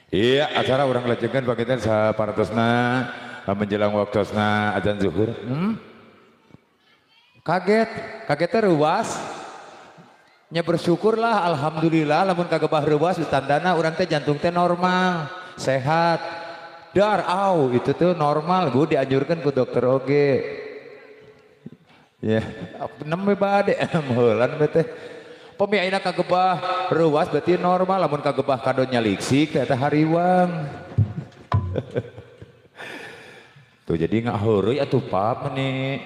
Iya, acara urang lajengkeun panginten saparantosna menjelang waktosna adzan zuhur. Kaget, kagetnya reuwas. Nya bersyukurlah, alhamdulillah lamun kagebah reuwas tandana urang teh jantung teh normal, sehat. Dar au itu tuh normal, gue dianjurkan ku dokter oge. Ya, nembe bade heulan teh. Pemi ayeuna kagebah reuwas berarti normal, lamun kagebah kadon nyaliksik teh eta hariwang. Tuh jadi nggak heureuy atuh pap meni.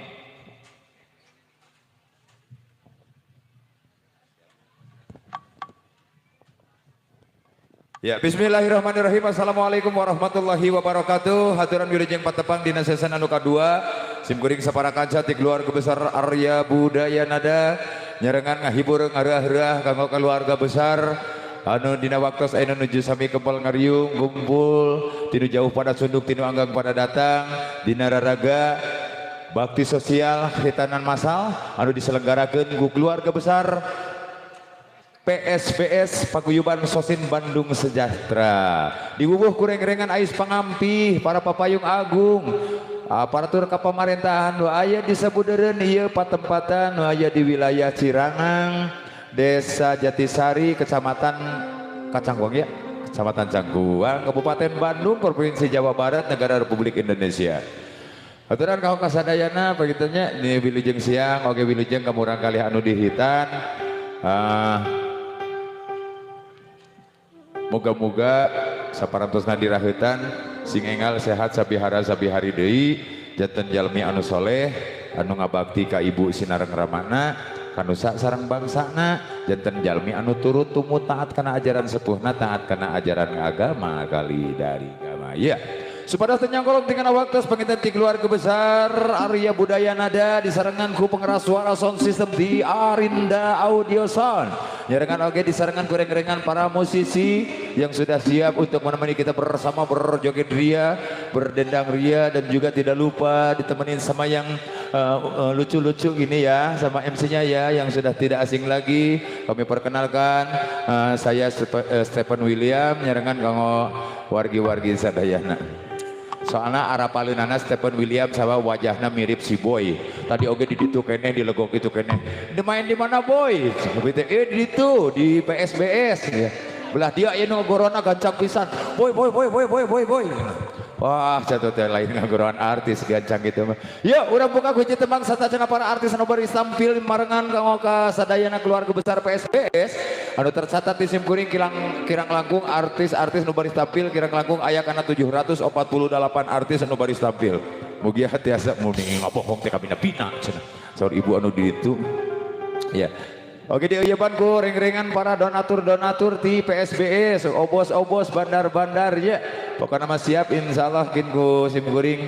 Ya, bismillahirrahmanirrahim. Assalamualaikum warahmatullahi wabarakatuh. Haturan wilujeng patepang dina season anu kadua. Sim kuring sapara kanca ti keluarga besar Arya Budaya Nada nyarengan ngahibur ngareah-reah kanggo keluarga besar anu dina waktos ayeuna nuju sami kempel ngariung kumpul tinu jauh pada sunduk tinu anggang pada datang dina raraga bakti sosial khitanan massal anu diselenggarakeun ku keluarga besar PSBS Paguyuban Sosin Bandung Sejahtera. Diwuwuh kureng-rengan ais pangampih para papayung agung, aparatur kapamerintahan nu aya di sabudeureun ieu patempatan nu aya di wilayah Cirangang, Desa Jatisari, Kecamatan Kacangkuang ya, Kecamatan Cangkuang, Kabupaten Bandung, Provinsi Jawa Barat, Negara Republik Indonesia. Aturan kau kasadayana pagitunya ni wilujeng siang oge wilujeng ka murang kalih anu dihitan. Moga-moga saparantosna diraheutan sing enggal sehat sabihara sabihari deui janten jalmi anu soleh anu ngabakti ka ibu sinareng ramana kanusa sareng bangsana janten jalmi anu turut tumut taat kana ajaran sepuhna taat kana ajaran agama kali dari agama. Ya. Supados teu nyangkolong tinggal waktu panginten ti keluarga besar Arya Budaya Nada disarengan ku pengeras suara sound system di Arinda Audio Sound. Nyarengan oge disarengan kureng-kurengan para musisi yang sudah siap untuk menemani kita bersama berjoget ria, berdendang ria, dan juga tidak lupa ditemenin sama yang lucu-lucu gini ya, sama MC-nya ya yang sudah tidak asing lagi. Kami perkenalkan saya Stephen William nyarengan kanggo wargi-wargi sadayana. Soalnya arapaleunana Stephen William sama wajahnya mirip si Boy. Tadi oge di ditu keneh, di legok itu keneh. Di main di mana Boy? Di ditu di PSBS ya. Belah dia ieu nu ngagorona gancang pisan. Boy boy boy boy boy boy boy. Wah, jatuh teh lain ngagoroan artis gancang gitu mah. Yuk, urang buka kunci tembang satacana para artis anu baris tampil marengan kanggo ka sadayana keluarga besar PSBS anu tercatat di sim kuring kirang langkung artis-artis nu baris tampil kirang langkung aya kana 748 artis anu baris tampil. Mugia tiasa muni ngabohong teh kabina-bina cenah. Saur ibu anu di ditu. Ya. Oke, dieuyepan ku ring-ringan para donatur-donatur di PSBS, obos-obos, bandar-bandar ya. Pokoknya mah siap insyaallah kin ku sim kuring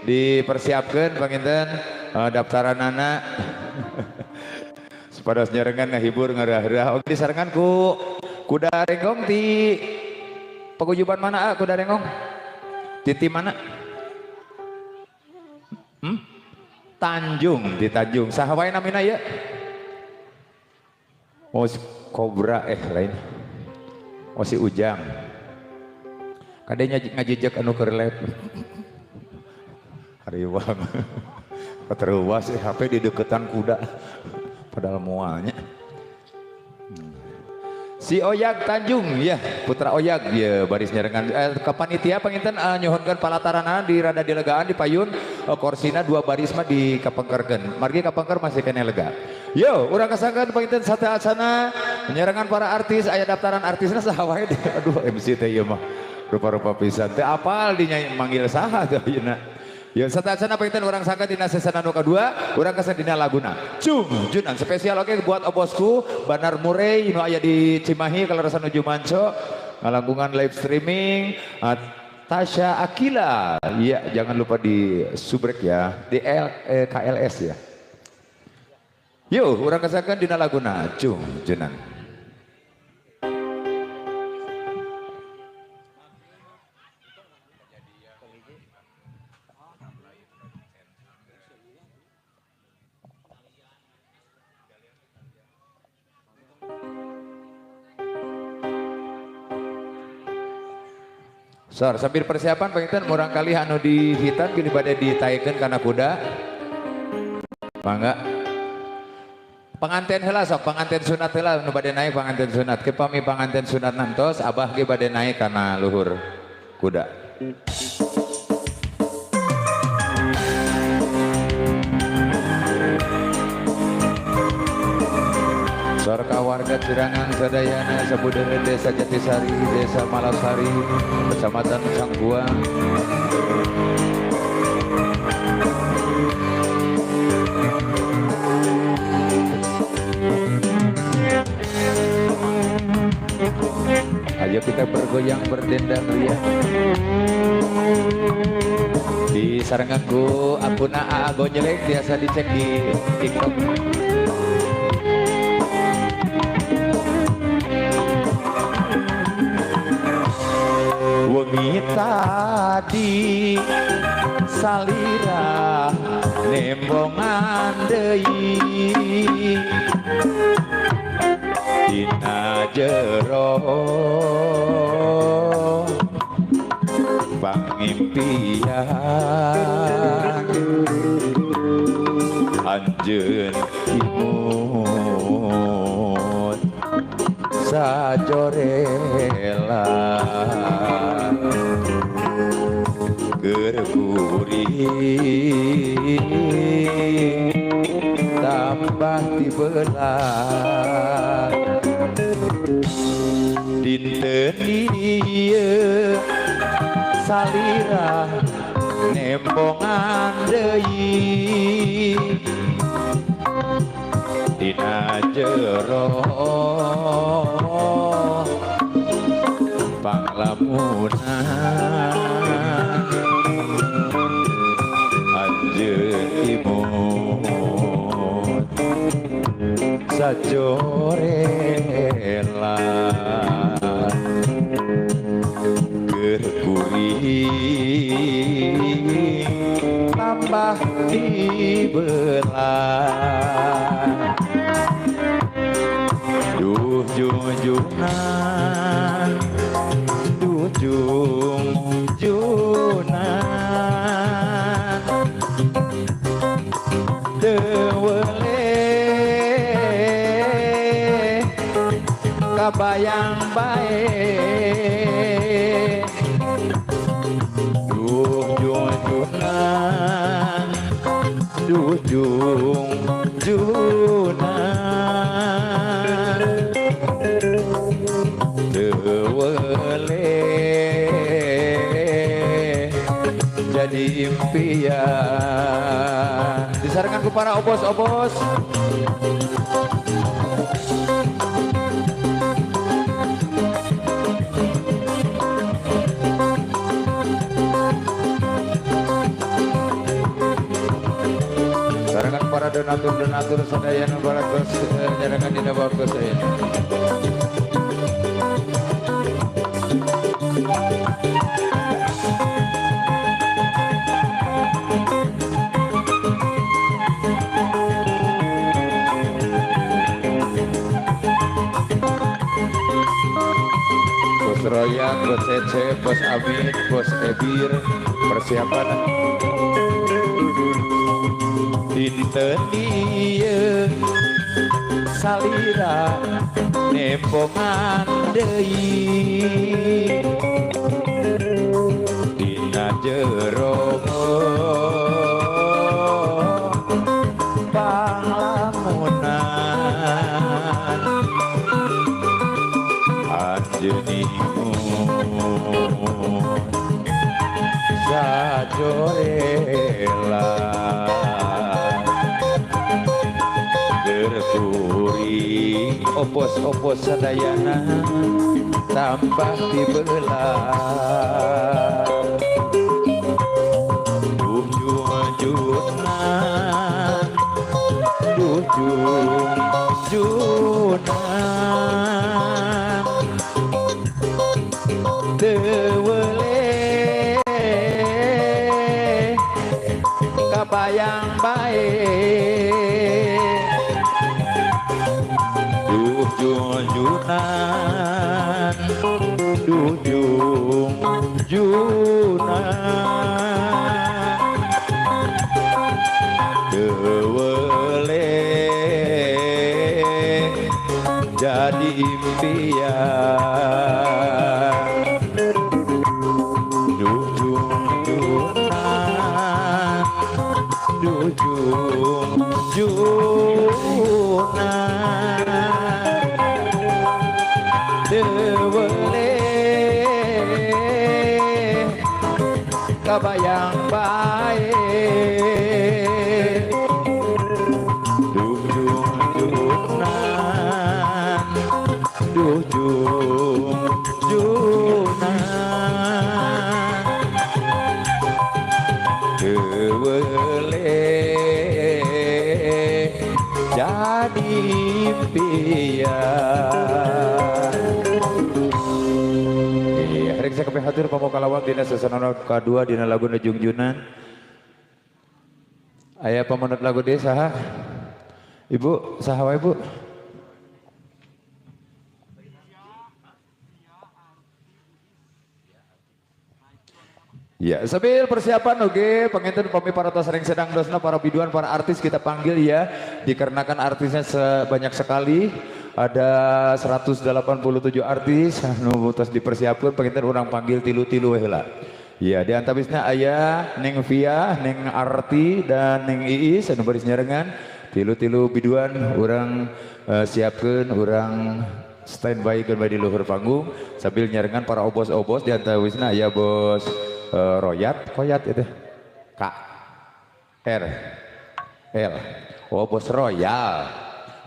dipersiapkan panginten daftaranana supados nyarengan ngahibur ngarah-rah. Oke, disarengan ku kuda renggong di paguyuban mana kuda renggong? Titi mana? Tanjung, di Tanjung. Saha wae namina ya? Oh, si Kobra lain. Oh, si Ujang. Kadenya ngajejek anu keur lep. Hariwang. Keteruas HP di deketan kuda. Padahal mualnya. Si Oyag Tanjung ya, Putra Oyag ya baris nyarengan ke panitia panginten nyuhunkeun palatarana di rada dilegaan di payun korsina dua baris mah di kapengkerkeun. Margi kapengker masih keneh lega. Yo, urang kasangkeun panginten sateuacanna nyarengan para artis aya daftaran artisna saha wae. Aduh, MC teh ieu mah rupa-rupa pisan. Teu apal dinya manggil saha teh ayeuna. Ya sateuacanna panginten urang sangka dina season anu kadua, urang kesan dina laguna. Cung, junan spesial oke buat obosku Banar Murray nu aya di Cimahi kaleresan nuju manco ngalangkungan live streaming Tasya Akila. Iya, jangan lupa di subrek ya, di KLS ya. Yuk, urang kesakan dina laguna Cung Junan. Sor, sambil persiapan panginten murang kali anu dihitan bilih bade ditaekeun kana kuda. Mangga. Panganten heula sok, panganten sunat heula nu bade naik panganten sunat. Ke pami panganten sunat nantos abah ge bade naik kana luhur kuda. Sorka warga Cirangan sadayana sabudeureun Desa Jatisari, Desa Malasari, Kecamatan Cangkuang. Ayo kita bergoyang berdendang ria. Di sarenganku akuna AA Gonjelek biasa dicek di TikTok. Wengi tadi salira nembongan deui dina jero pangimpian anjeun imut sajorela keur kuring tambah tibelah dinten ieu salira nembongan deui dina jero panglamunan anjeun imut sajorela keur kuring tambah dibelah duh junjunan duh junjunan teu weleh kabayang bae duh junjunan duh junjunan teu weleh jadi impian. Disarankan ku para obos-obos. Sarangan para donatur-donatur sadayana baratos nyarangan dina waktu saya. Bos Royan, Bos Cece, Bos Amin, Bos Ebir, persiapan dinten ieu salira nembongan deui dina jero panglamunan anjeun imut sajorela keur kuring opos-opos sadayana tambah dibelah duh junjunan duh junjunan teu weleh kabayang bae duh junjunan duh junjunan jadi impian. Duh jung-junan, duh jung-junan, teu weleh kabayang bae. Duh jung-junan, duh jung-junan, teu weleh jadi impian. Iya, rek sakabeh hatur pamokalawang dina sasana kadua dina lagu Jungjunan. Aya pamunut lagu deui saha? Ibu, saha wae Bu? Ya, sambil persiapan oke, penginten pami para sering sedang dosna para biduan, para artis kita panggil ya, dikarenakan artisnya sebanyak sekali, ada 187 artis, anu tos dipersiapkan, penginten urang panggil tilu-tilu heula. Ya, di antawisna aya Neng Via, Neng Arti dan Neng Iis anu baris nyarengan, tilu-tilu biduan urang siapkeun, urang standby keun bae di luhur panggung sambil nyarengan para obos-obos. Di antawisna aya bos Royat, Koyat itu K R L. Oh, bos Royal,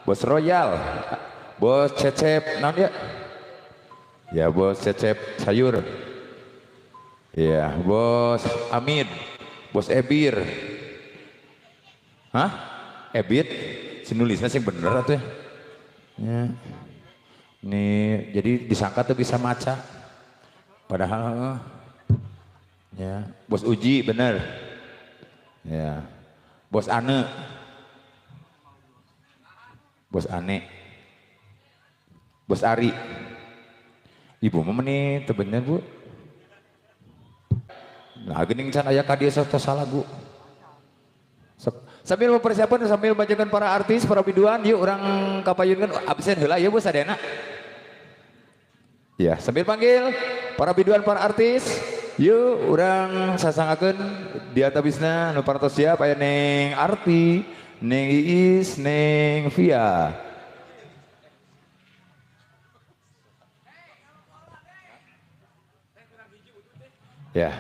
bos Royal, bos Cecep, naon dia? Ya, bos Cecep sayur. Ya, bos Amin, bos Ebir. Hah? Ebit? Si nulisnya sih bener atuh ya. Ya. Nih, jadi disangka tuh bisa maca. Padahal ya, bos Uji bener. Ya. Bos Ane. Bos Ane. Bos Ari. Ibu mah meni teu bener, Bu. Nah, geuning can aya ka dieu sok salah, Bu. Sambil mempersiapkan, sambil bacakan para artis, para biduan, yuk urang kapayunkeun absen heula ya Bu sadayana. Ya, sambil panggil para biduan, para artis, yuk urang sasangakeun di antawisna nu parantos siap aya Neng Arti, Neng Iis, Neng Via. Ya.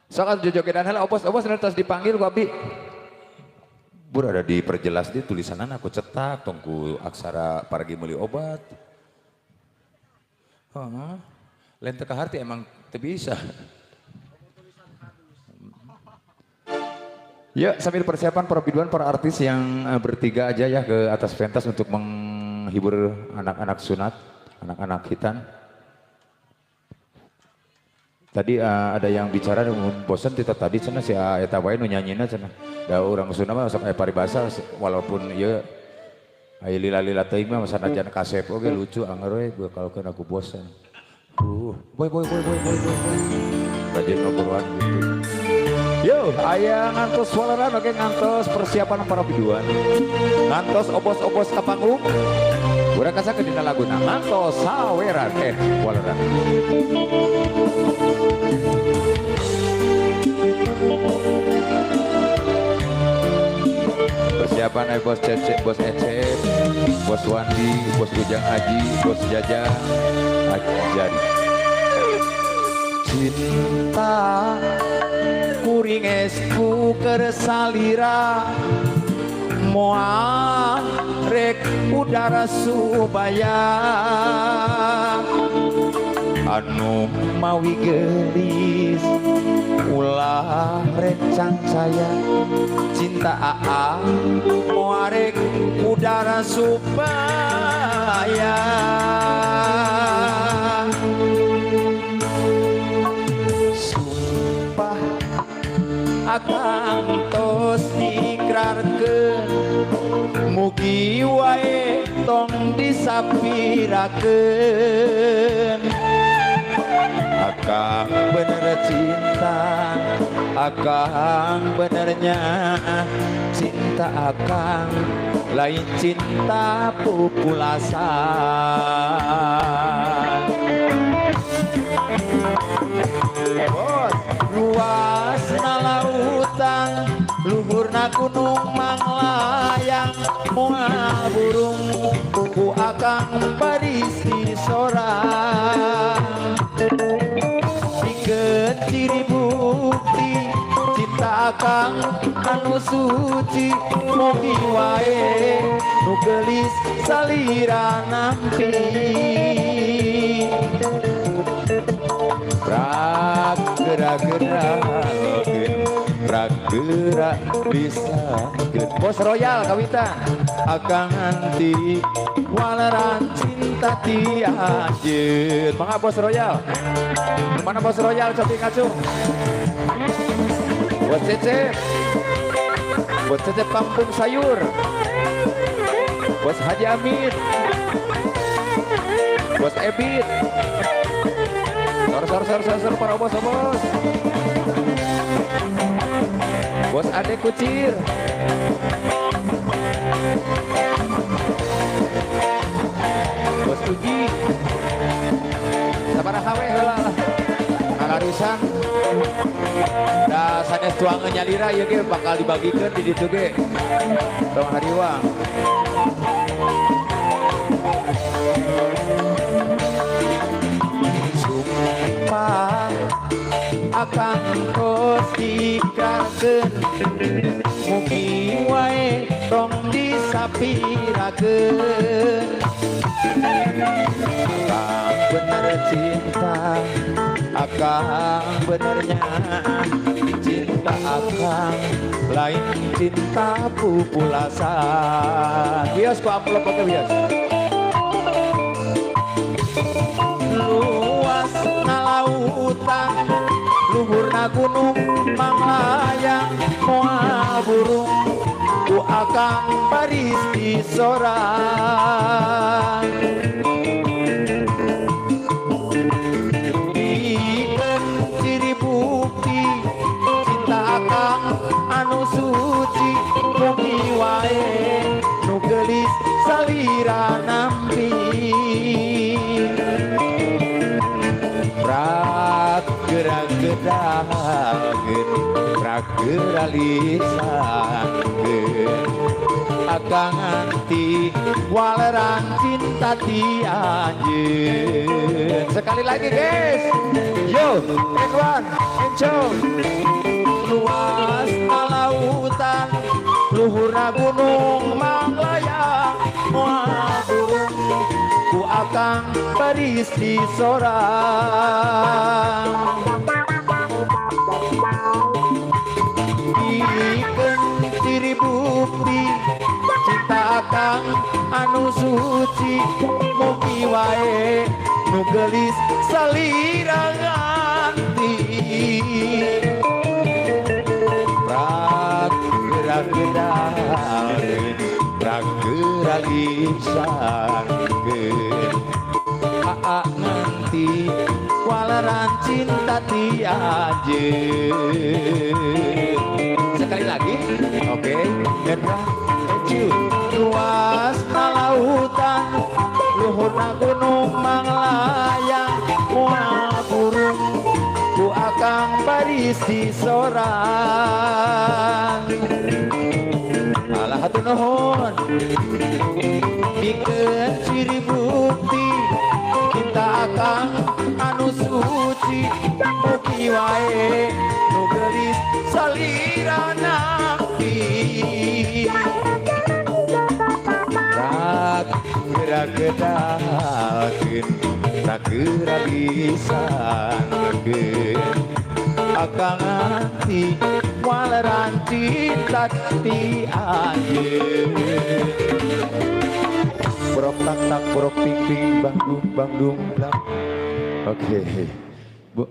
Sok atuh jojogedan heula obos-obos nu tos dipanggil ku abdi. Bur ada diperjelas di tulisanana aku cetak tong ku aksara paragi meuli obat. Heeh. Lain teu kaharti emang teu bisa. Ya, sambil persiapan para biduan, para artis yang bertiga aja ya ke atas pentas untuk menghibur anak-anak sunat, anak-anak hitan. Tadi ada yang bicara bosen tita tadi cenah si eta wae nu nyanyina cenah. Da urang Sunda mah sok aya paribasa walaupun ieu aya lila-lila teuing mah sanajan kasep oge lucu anger we bakalkeun aku bosen. Boy boy boy boy boy boy. Rajin ngobrolan gitu. Yo, aya ngantos waleran oge ngantos persiapan para biduan. Ngantos obos-obos ka panggung. Urang kasakeun dina laguna ngantos saweran waleran. Persiapan bos Cecep, bos Ecep, bos Wandi, bos Ujang Haji, bos Jajang, Ajari. Cinta kuring esku keur salira moal rek udara subaya anu mawi geulis ulah rek cangcaya cinta aa moal rek udara supaya sumpah akang tos ikrarkeun mugi wae tong disapirakeun. Akang bener cinta, akang benernya cinta, akang lain cinta pupulasan. Bos, luas na lautan, luhurna gunung manglayang, moal burung ku akang baris disorang. Pikeun ciri bukti cinta akang anu suci, mugi wae nu geulis salira nampi. Prak gerak-gerak, prak gerak bisa. Bos Royal kawitan, akang nanti waleran cinta ti anjeun. Mangga Bos Royal. Mana Bos Royal cobi ngacung. Bos Cecep. Bos Cecep Kampung Sayur. Bos Haji Amin. Bos Ebit. Sor sor sor sor sor para bos bos. Bos Ade Kucir. Bos Uji. Sabaraha we heula lah. Ngalarusan. Da sanes tuangeun nyalira ieu ge bakal dibagikeun di ditu ge. Tong hariwang. Sumpah akang tos diikrarkeun, mugi wae tong disapirakeun. Akang bener cinta, akang benernya cinta, akang lain cinta pupulasan. Bios ku amplop oke bios. Luas na lautan, luhurna gunung manglayang, moal burung ku akang baris disorang. Pikeun ciri bukti cinta akang anu suci, mugi wae nu geulis salira nampi. Prak gerak gedakeun, prak gerak lisankeun, akang nganti waleran cinta ti anjeun. Sekali lagi guys. Yo, and one, and two. Luas na lautan, luhurna gunung manglayang, moal burung ku akang baris disorang. Pikeun ciri bukti cinta akang anu suci, mugi wae nu geulis salira nganti. Prak gerak gedakeun, prak gerak lisankeun, aa nganti waleran cinta ti anjeun. Sekali lagi, oke, and one, and two. Luas na lautan, luhurna gunung manglayang, moal burung ku akang baris disorang. Alah hatur nuhun. Pikeun ciri bukti cinta akang anu suci, mugi wae nu geulis salira nampi. Prak gerak gedakeun, prak gerak lisankeun, akang nganti waleran cinta ti anjeun. Borok tak tak borok ping ping bangdung bangdung blang. Oke, Bu.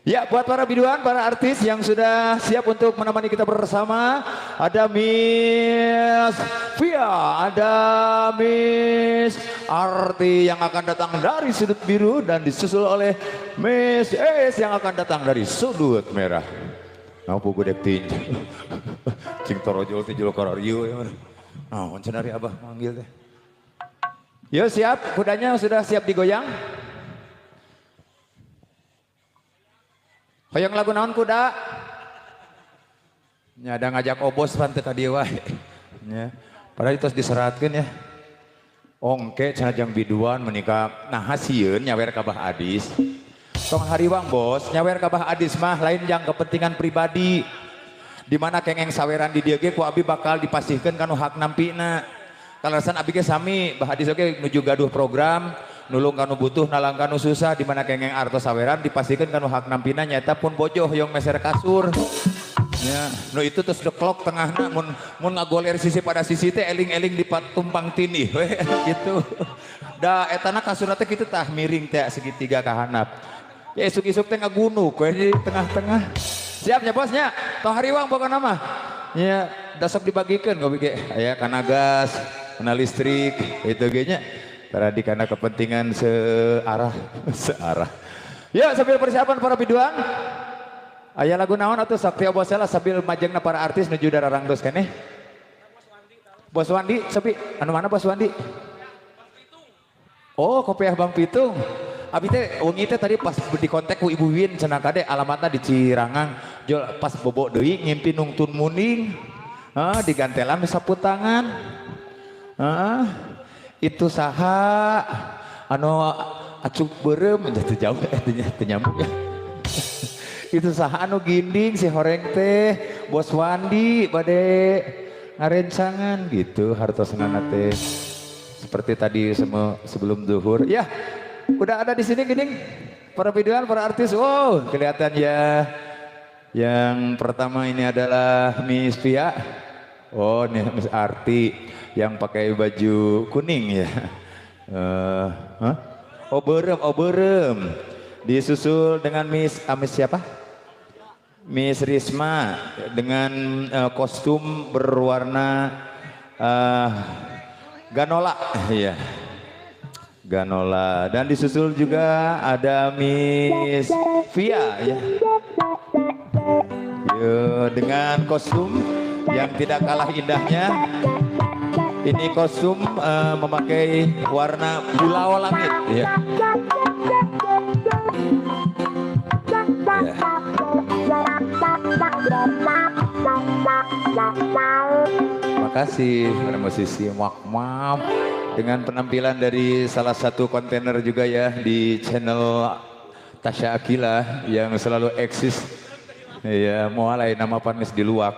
Ya, buat para biduan, para artis yang sudah siap untuk menemani kita bersama, ada Miss Via, ada Miss Arti yang akan datang dari sudut biru dan disusul oleh Miss S yang akan datang dari sudut merah. Nah, pugu dek tinju. Cing torojol tinjul kararieu ya. Nah, cenah ari Abah manggil teh. Yo siap, kudanya sudah siap digoyang. Hoyong lagu naon kuda? Nya ada ngajak obos pan teu ka dieu wae. Nya. Padahal itu diseratkeun ya. Ongke cenah jang biduan menikah nah sieun nyawer ka Bah Adis. Tong hariwang bos, nyawer ka Bah Adis mah lain jang kepentingan pribadi. Di mana kengeng saweran di dieu ge ku abi bakal dipasihkeun kanu hak nampina. Kalasan abi ge sami Bah Adis oge nuju gaduh program nulung kanu butuh nalang kanu susah di mana kengeng artos saweran dipasihkeun kanu hak nampina nyaeta pun bojoh hoyong meser kasur. Ya, nu itu terus deklok tengahna mun mun ngagoler sisi pada sisi teh eling-eling di tumpang tindih we gitu. Da etana kasurna teh kitu tah miring teh segitiga ka handap. Ya isuk-isuk teh ngagunuk we di tengah-tengah. Siap nya bosnya? Tong hariwang pokona mah. Ya, da sok dibagikeun gobi ge. Aya kana gas, kana listrik itu ge nya. Tadi karena kepentingan searah, searah. Ya, sambil persiapan para biduan. Aya lagu naon atuh Sakti Obosela sambil majengna para artis nuju dararangdos keneh. Bos Wandi, sepi. Anu mana Bos Wandi? Oh, kopiah Bang Pitung. Abi teh wengi teh tadi pas di kontak ku Ibu Win cenah kade alamatna di Cirangang. Jol pas bobo deui ngimpi nungtun muning. Ah, digantelan sapu tangan. Ah, itu saha anu acuk beureum teu jauh teu nyambung ya. Itu saha anu ginding si horeng teh Bos Wandi bade ngarencangan gitu hartosna teh. Seperti tadi sebelum zuhur. Ya, udah ada di sini gini para biduan, para artis. Wow, kelihatan ya. Yang pertama ini adalah Miss Pia. Oh, ini Miss Arti yang pakai baju kuning ya. Huh? Oh berem, oh berem. Disusul dengan Miss siapa? Miss Risma dengan kostum berwarna ganola, iya. Ganola. Dan disusul juga ada Miss Via ya. Yo, dengan kostum yang tidak kalah indahnya. Ini kostum memakai warna pulau langit ya. Ya. Makasih para musisi Mak dengan penampilan dari salah satu kontainer juga ya di channel Tasya Aqilla yang selalu eksis. Ya, mulai nama panis di luak.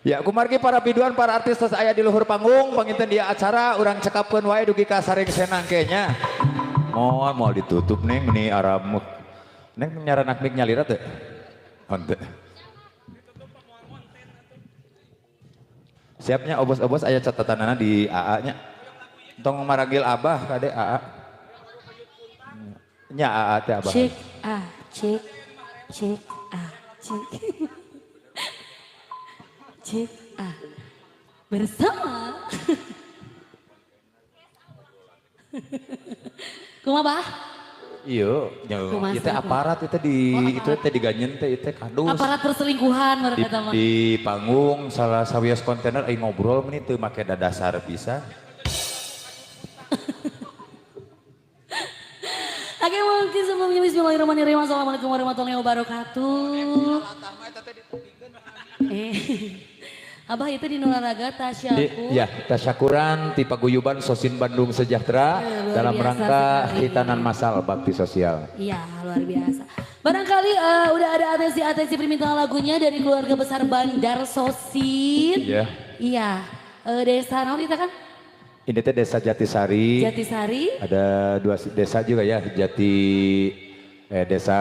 Ya, kumargi para biduan, para artis tos aya di luhur panggung, panginten dia acara urang cekapkeun wae dugi ka saring senang kayaknya. Moal moal ditutup neng meni Arab. Neng nyaranak mik nyalira teh. Henteu. Siapnya obos-obos aya catatanana di AA nya. Tong maragil Abah kade AA. Nya AA teh Abah. Cek A cek cek A cek. Cek A bersama. Kumaha Bah? Iya, itu aparat itu di itu teh diganyen teh itu kadus. Aparat perselingkuhan mereka mah. Di panggung salah sawios kontainer aing ngobrol meni teu make dadasar pisan. Oke, mungkin sebelumnya bismillahirrahmanirrahim. Assalamualaikum warahmatullahi wabarakatuh. Abah itu di Nularaga tasyakur. Ya, tasyakuran ti paguyuban Sosin Bandung Sejahtera dalam rangka khitanan massal bakti sosial. Iya, luar biasa. Barangkali udah ada atensi-atensi permintaan lagunya dari keluarga besar Bandar Sosin. Iya. Iya, desa naon itu kan? Ini teh desa Jatisari. Jatisari. Ada dua desa juga ya, desa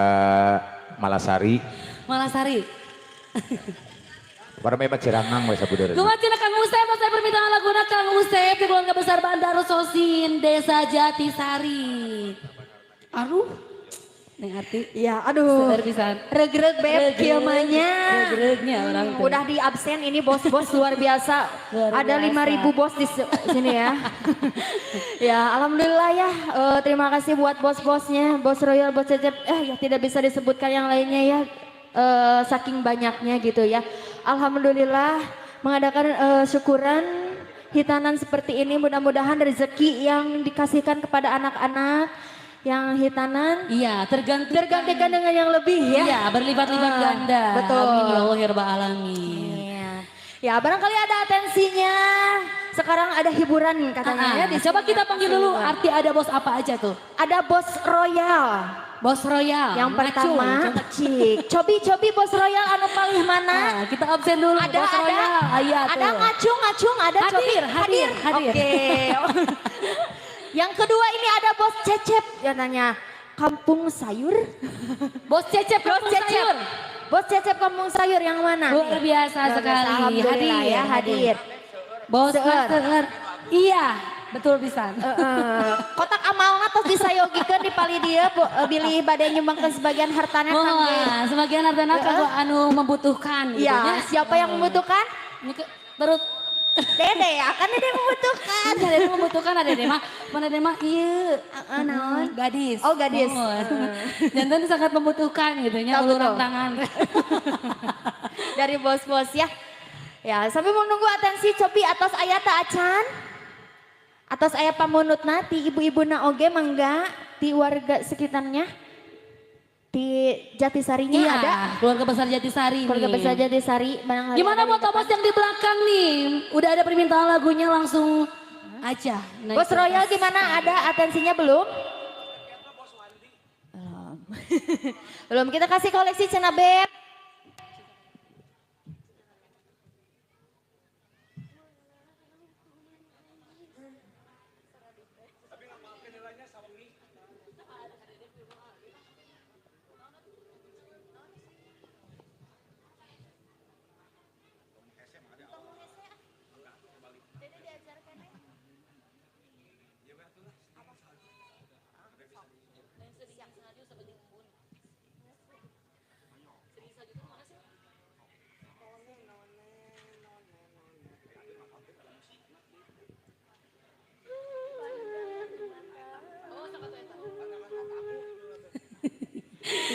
Malasari. Malasari. Para memang Cirangang we sabudeureun. Kumaha Kang Usep, saya permintaan laguna Kang Usep di keluarga besar Bandar Sosin, Desa Jatisari. Aduh. Neng Arti. Ya, aduh. Seueur pisan. Regreg beb kieu mah nya. Reugreugnya orang teh. Udah di absen ini bos-bos luar biasa. Luar Ada biasa. 5.000 bos di sini ya. Ya, alhamdulillah ya. Terima kasih buat bos-bosnya, bos Royal, bos Cecep. Ya tidak bisa disebutkan yang lainnya ya. Saking banyaknya gitu ya. Alhamdulillah mengadakan syukuran hitanan seperti ini, mudah-mudahan rezeki yang dikasihkan kepada anak-anak yang hitanan iya, tergantikan. Tergantikan dengan yang lebih ya. Iya, berlipat-lipat ganda. Betul. Amin ya Allah ya Rabbal alamin. Iya. Ya, barangkali ada atensinya. Sekarang ada hiburan katanya ya. Coba kita panggil dulu Arti, ada bos apa aja tuh? Ada bos Royal. Bos Royal. Yang pertama, Cik. Cobi bos Royal anu palih mana? Nah, kita absen dulu. Ada bos ada. Royal. Aya, ada ngacung ada hadir, Cobi. Hadir, hadir. Oke. Yang kedua ini ada bos Cecep, dia nanya Kampung Sayur. Bos Cecep, Bos Kampung Cecep. Sayur. Bos Cecep Kampung Sayur yang mana? Luar biasa Luar sekali. Alhamdulillah hadir, ya, hadir. Bos Seueur. Iya, betul pisan. Kotak amalna tos disayogikeun di pali dieu bilih bade nyumbangkeun sebagian hartana kangge. Sebagian hartana kanggo anu membutuhkan gitu Iya, siapa yang membutuhkan? Ini terus Dede, akan Dede membutuhkan. Dede membutuhkan, ada Dede mah. Mana Dede mah ieu. Naon? Gadis. Oh, gadis. Jantan sangat membutuhkan gitu nya, uluran tangan. Dari bos-bos ya. Ya, sambil menunggu atensi Cobi atas aya ta acan. Atas aya pamunutna ti ibu-ibuna oge mangga ti warga sekitarnya. Di Jatisarinya iya, ada. Keluarga besar Jatisari. Keluarga besar Jatisari. Gimana buat bos yang di belakang nih? Udah ada permintaan lagunya langsung aja. Bos Royal gimana? Ada atensinya belum? Belum. Belum. Kita kasih koleksi cenah beb.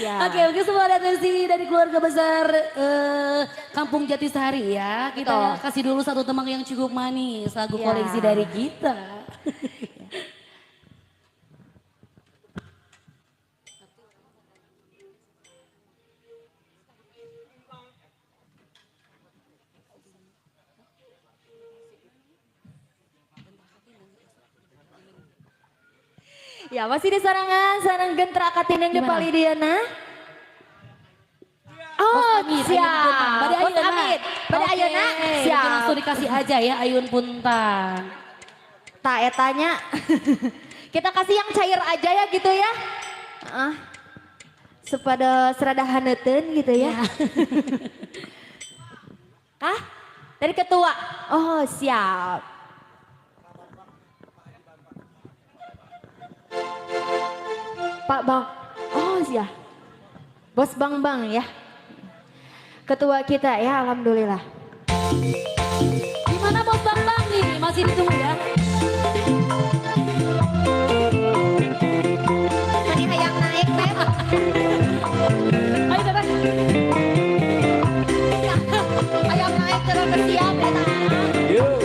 Ya. Oke, oke, semua ada atensi dari keluarga besar Kampung Jatisari ya. Kita Betul. Kasih dulu satu temang yang cukup manis, lagu ya. Koleksi dari kita. Ya, masih di sarangan, sarang gentra katineng di Palidiana. Oh, Amit, siap. Bos Amit. Bade ayeuna, siap. Langsung dikasih aja ya Ayun Puntang. Tak etanya. Kita kasih yang cair aja ya gitu ya. Sepada serada haneuten gitu ya. Kah? Dari ketua. Oh, siap. Pak Bang, oh iya, Bos Bang Bang ya, ketua kita ya, alhamdulillah. Gimana Bos Bang Bang nih, masih ditunggu ya? Tadi hayang naik Beb. Ayo Teteh. Hayang naik terus bersiap ya. Yuk. Yuk.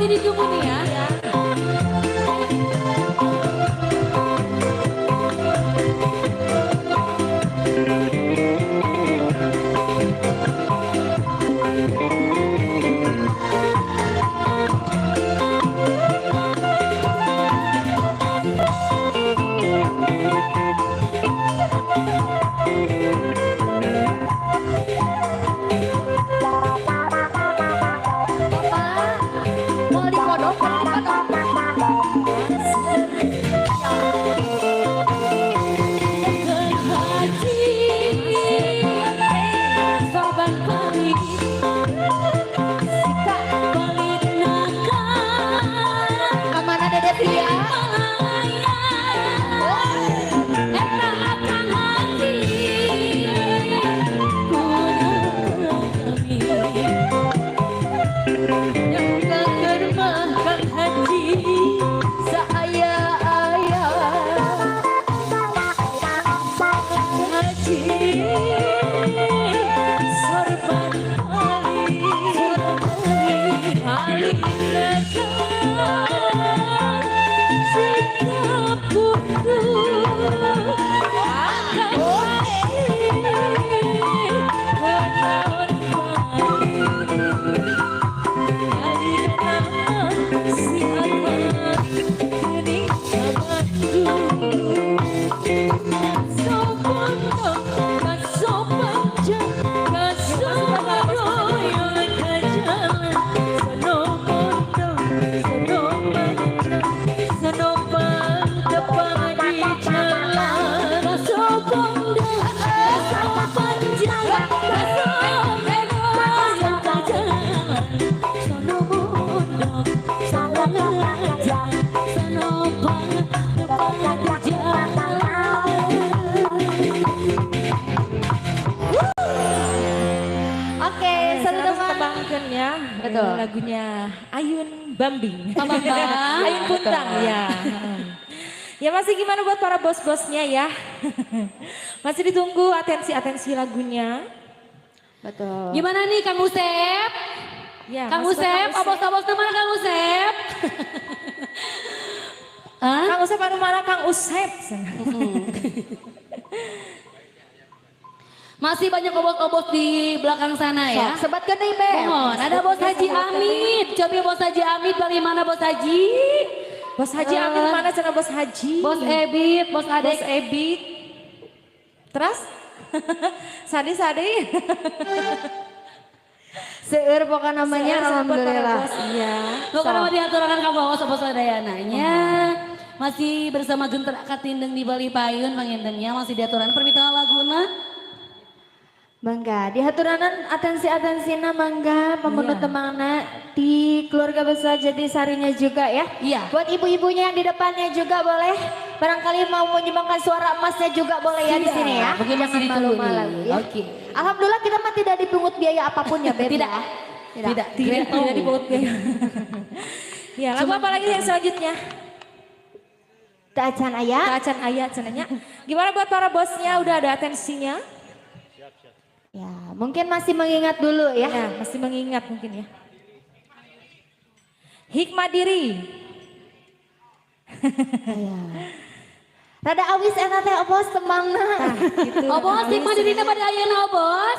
Masih ditunggu nih ya. Mau dikodok, Amanah Dede Pia. Oke, satu teman. Ya, Betul. Lagunya Ayun Bambing. Bambang. Ayun Puntang ya. Ya masih gimana buat para bos-bosnya ya. Masih ditunggu atensi-atensi lagunya. Betul. Gimana nih Kang Usep? Ya, Kang masih buat Usep, obos-obos mana Kang Usep? Hah? Kang Usep anu mana Kang Usep? Masih banyak obos-obos di belakang sana ya. Sok, sebat gede, Beb. Mohon, ada Bos Haji Amit. Coba Bos Haji Amit bagaimana Bos Haji? Bos Haji Amit mana sana Bos Haji? Bos Ebit, Bos Adek. Bos Ebit. Terus? Sadi-sadi. Seueur pokoknya namanya Seueur alhamdulillah. Bos, iya. Pokoknya mau diaturakan kamu bos bos Dayananya. Masih bersama Genter Katindeng di Bali Payun pangindengnya masih diaturan permintaan laguna. Mangga, dihaturanan atensi-atensina mangga pemenuh Iya. temangna di keluarga besar Jatisarinya juga ya. Iya. Buat ibu-ibunya yang di depannya juga boleh. Barangkali mau menyumbangkan suara emasnya juga boleh ya di Siap. sini ya. Mungkin masih Jangan ditunggu malu-malu nih. ya. Oke. Alhamdulillah kita mah tidak dipungut biaya apapun ya Beb. Tidak. ya. Tidak. Tidak. Tidak, tidak dipungut biaya. Ya, lagu apa lagi yang selanjutnya? Teu acan aya. Teu acan aya cenah nya. Gimana buat para bosnya udah ada atensinya? Ya, mungkin masih mengingat dulu ya. Ya, masih mengingat mungkin ya. Hikmah diri. Ya. Rada awis eta teh obos tembangna. Gitu, Obos, hikmah dirina pada ayeuna obos.